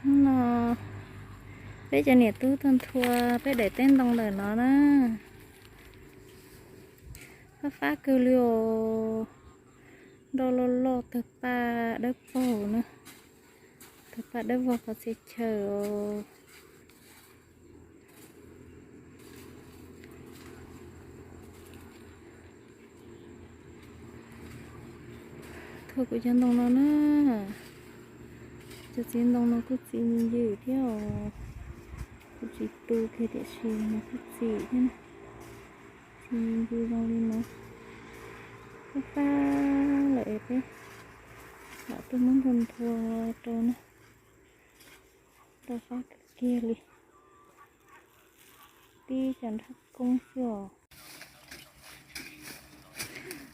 Hnub no peb cov niam tub tuaj nthua peb daim teb ntoo ntawm no na. Fab fab kawg li os. Nroj loj loj tawg paj dawb paug na. Tawg paj dawb vog qhov txhia chaw os. Thua kuv cov ntoo no na. Cov txiv ntoo no kuj txi ncw thiab os. Kuv tsis tu kiag tiam sis nws kuj txi thiab na. Txi ncw zoo li no. Fab fab lawm es peb lam tuaj muab nthua nthua rau na. Rau fab kawg kiag li. Tib cov nraj koob xwb os.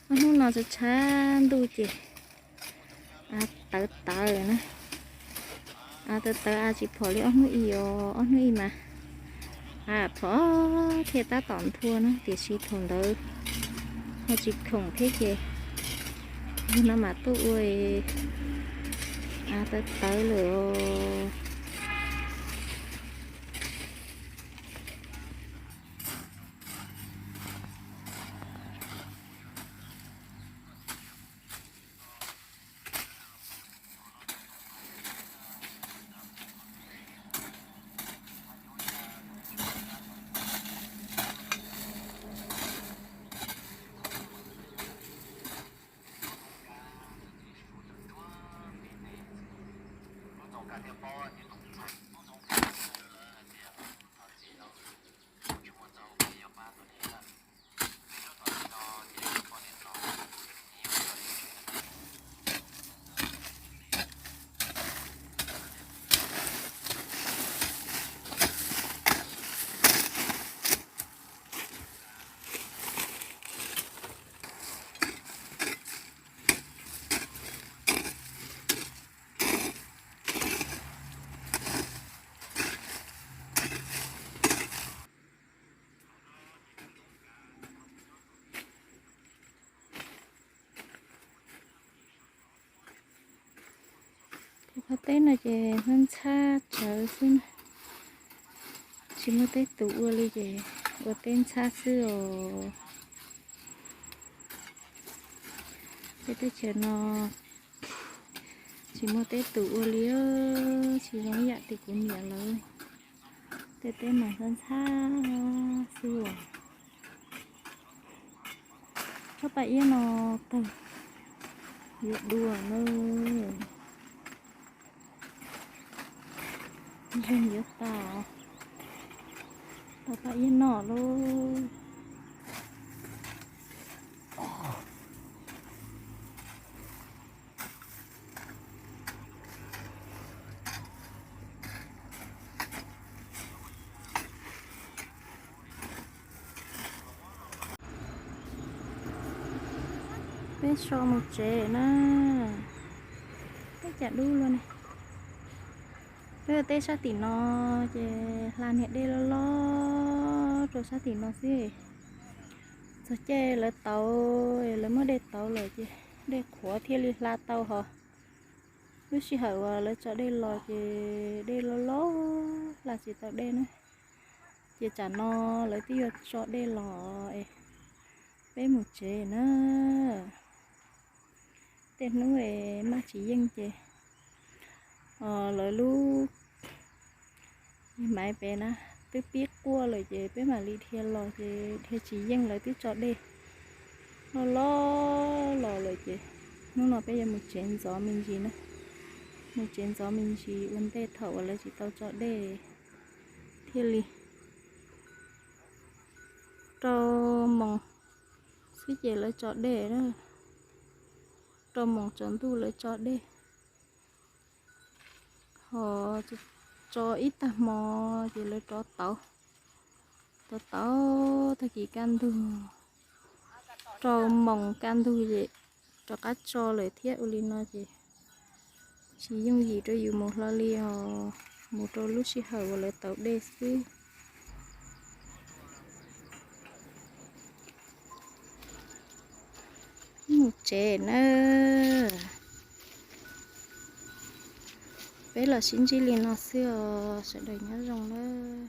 Ob hnub no tshav tshav ntuj ces av tawv tawv na. Av tawv tawv, av tsis phom li ob hnub i os. Ob hnub i mas av phom thiaj tab tom nthua na, tiam sis thaum ntawd ho tsis khoom thiab ces yog no mas tuaj ua av tawv tawv lawm os. Kuv qhov teb no ces ntxhab ntxhab tsawv xwb na, tsis muaj teb tus ua li ces ua teb ntxhab xwb os. Tej teb chaws no tsis muaj teb tus ua li, tsis zoo ib yam li kuv niam lawv tej teb mas ntxhab ntxhab xwb os. Tsob paj iab no tawg yuav dua na. Zeeg yuav tas, tau paj iab noj lauj. Peb so mus tsev na. Peb cas dub luaj ne. Peb ua teb sab tim no ces hla niag dej loj loj rau sab tim no xwb. Txog caij lawv tauv, lawv muab dej tauv lawm ces dej qhuav thiaj li hla tau hos. Lub sij hawm uas lawv tso dej los ces dej loj loj hla tsis tau dej na. Ces tsam no lawv twb yuav tso dej los es peb mus tsev na. Tej hnub es maj tsis yeej ces lawv lub maiv pem na twb pib quaj lawm ces peb mam li dhia los ces dhia tsis yeej, lawv twb tso dej loj loj los lawm ces hnub no peb yuav mus tsev ntxov me ntsis na. Mus tsev ntxov me ntsis ua ntej thaum uas lawv tsis tau tso dej thiaj li. Rau moos xwb ces lawv tso dej, rau moos tsaus ntuj lawv tso dej. Ho tso ib tag hmo ces lawv rov tauv, rov tauv tag kis kaj ntug, rau moos kaj ntug ces rov qab tso lawm thiab. Ua li no ces tsis yooj yim rau yus mus hlo li os, mus rau lub sij hawm uas lawv tauv dej xwb. Mus tsev na. peb los sib ntsib li no xwb os, sawv daws nyob zoo nawb.